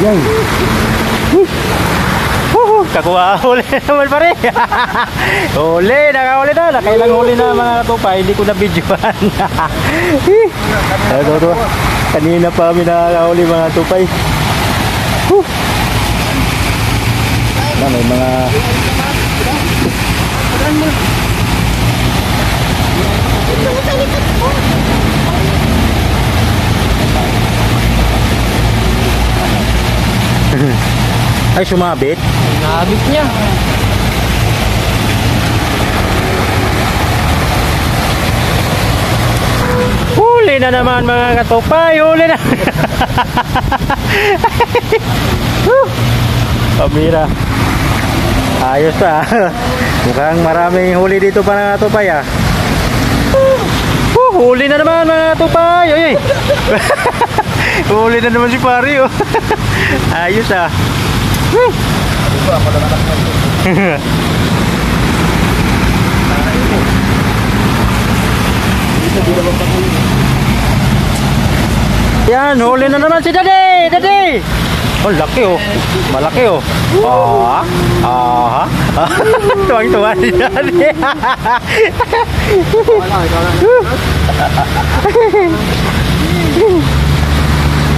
Ay. Kakuha, huli naman pare. Huli, nakahuli na. Nakailang huli na mga katupa. Hindi ko na videoan. Ito. Kanina pa kami nakahuli mga tupay. May mga ay sumabit. Nabit niya. Huli na naman mga katupay. Huli na. Pamira. Ayos pa. Mukhang maraming huli dito pa mga katupay ah. Huli na naman mga katupay. Ay. Huli na naman si pari oh. Ayos ah. Yan, huli na naman si Daddy. Daddy. Oh, laki oh. Malaki oh. Tuwang-tuwa si Daddy.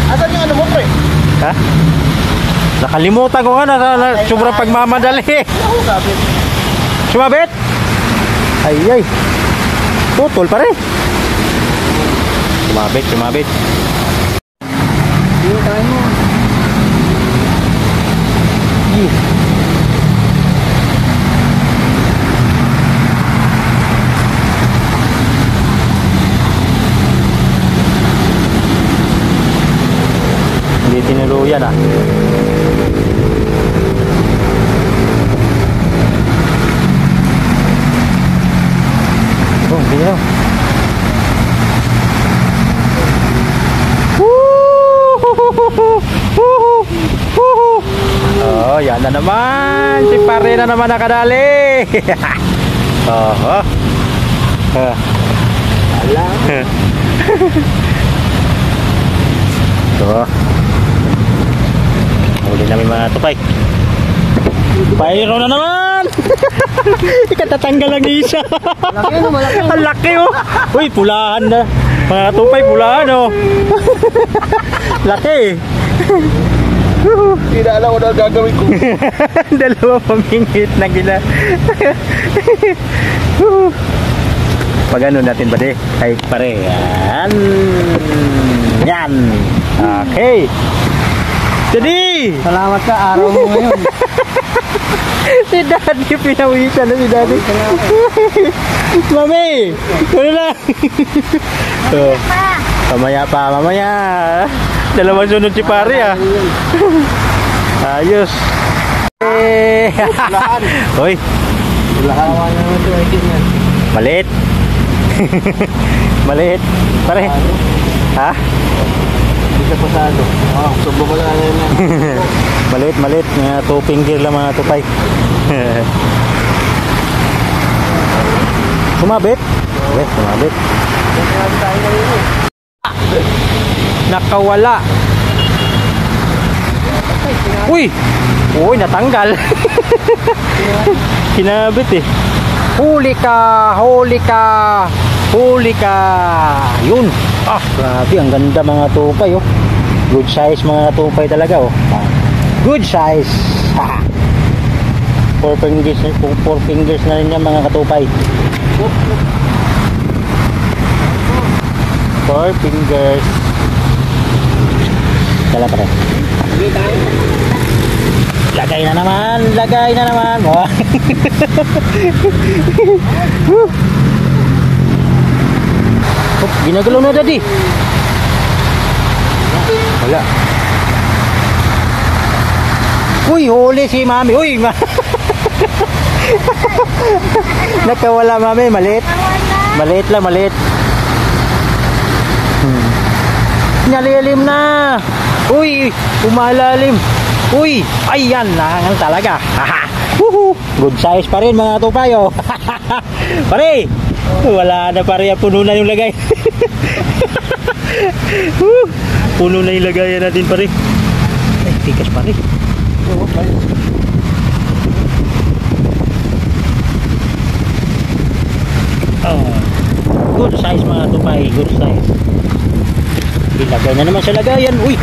Asan yung ano mo, pre? Ha? Nakalimutan ko nga na sobrang pagmamadali. Sumabit? Ay. Tutol pa rin. Sumabit. Hindi tayo mo. Hindi tinuluyan ah. Ginaw. Oh, yan na naman. Si pare na naman nakadali. Alam. Ito. Huli namin mga tupay. Pairo na naman. Ikatatanggal ang isa. Malaki no, malaki. Ang laki oh. Uy, pulahan na. Mga tupay, pulahan oh. Laki. Hindi na alam ko na gagawin ko. Dalawa pamingit na gila. Pag ano natin ba de? Kahit pare. Yan. Okay. Jadi. Salamat ka, araw mo ngayon. Si Daddy, pinawisan na si Daddy. Mami, ano na? So, mamaya pa, mamaya. Dalawang sunod si pare ah. Ayos. Hoy. Lahawan naman ito ay kinyan. Maliit. Maliit. Pare. Ha? Hindi ka pasado. Subo ko lang yan. Maliit. Mga 2 finger lang mga tupay. Sumabit? Okay, sumabit. Nakawala. Uy! Uy, natanggal. Kinabit eh. Huli ka! Yun. Grabe, ang ganda mga tupay oh. Good size mga tupay talaga oh. Good size. 4 fingers na rin yan mga katupay. 4 fingers. Dala pa rin. Lagay na naman. Oh. Ginagalaw na Daddy. Wala. Uy, huli si Mami. Uy, nakawala Mami, maliit. Maliit lang. Nalilim na. Uy, umalalim. Uy, ayan na talaga. Good size pa rin mga tupayo. Pare, wala na pare, puno na yung lagay. Puno na yung lagayan natin pare. Ay, tikas pa rin. Oo, tayo. Oh. Good size mga tupay, good size. Ilagay na naman sa lagayan. Uy!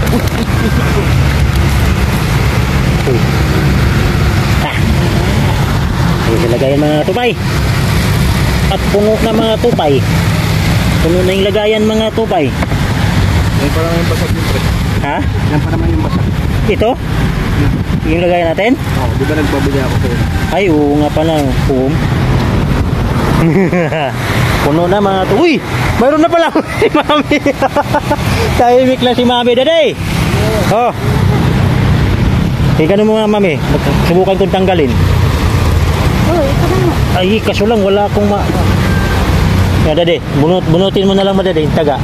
Uy! Ha! Ilagay mga tupay. At puno na mga tupay. Puno na yung lagayan mga tupay. Yan pa naman yung basag yung pre. Ha? Yan pa naman yung basag. Ito? Yung lagayan natin? Oo, di ba nagbabili ako sa'yo? Ay, oo nga pala. Puno na mga to. Uy! Mayroon na pala si Mami. Tahimik lang si Mami. Daday! Oh. Ikaw mo nga Mami. Subukan kong tanggalin. Ay, kaso lang wala akong Ya, Daday. Bunutin mo na lang Daday. Taga.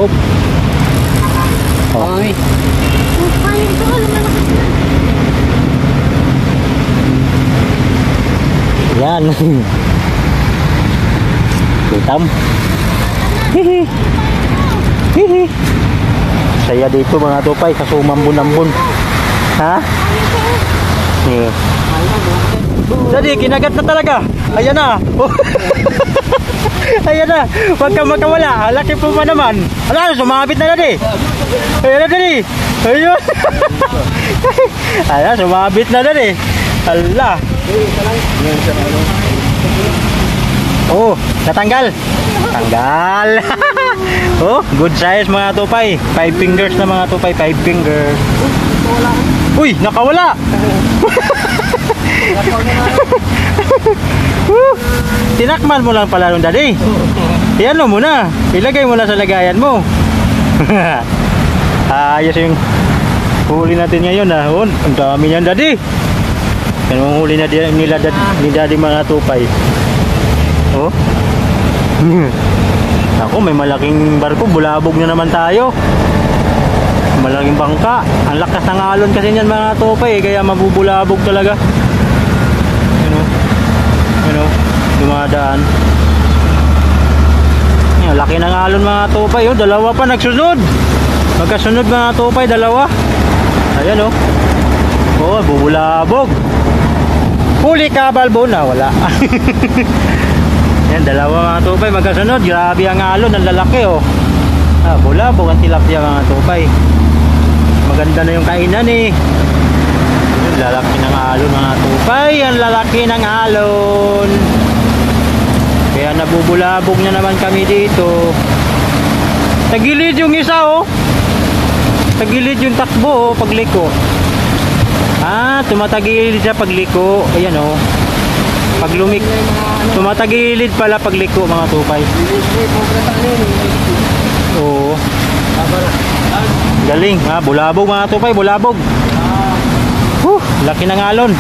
Hop. Oh. Ay. Yan. Hitam. Hihi. Hihi. Saya dito mga tupay sa sumambon-ambon. Ha? Yeah. Jadi kinagat na talaga. Ayan na. Ayan na. Huwag kang makawala. Laki po pa naman. Ano, sumabit na Dadi. Ayan na Dadi. Ayun. Ayan, sumabit na Dadi. Ala. Oh, natanggal. Tanggal. Oh, good size mga tupay. 5 fingers na mga tupay, 5 fingers. Uy, nakawala. Tinakman mo lang pala nung Dadi. Iyan mo muna. Ilagay mo na sa lagayan mo. Ayos yung huli natin ngayon ha. Ang dami niyan Dadi. Yan ang huli na nila ni Daddy mga tupay. Oh. Ako, may malaking barko. Bulabog na naman tayo. Malaking bangka. Ang lakas ng alon kasi niyan mga tupay. Kaya mabubulabog talaga. Dumadaan. Yan, laki ng alon mga tupay. Oh, dalawa pa nagsunod. Magkasunod mga tupay, dalawa. Ayan oh. Oh, bubulabog. Huli ka balbo na wala. Yan, dalawa mga tupay magkasunod. Grabe ang alon, ang lalaki oh. Ah, bulabog ang tilapia mga tupay. Maganda na yung kainan eh. Lalaki ng alon mga tupay. Ang lalaki ng alon. Kaya nabubulabog na naman kami dito. Tagilid yung isa oh. Tagilid yung takbo oh, pagliko. Ah, tumatagilid siya pagliko. Ayan oh. Pag tumatagilid pala pagliko mga tupay. Oo. Galing ha, bulabog mga tupay, bulabog. Laki ng alon.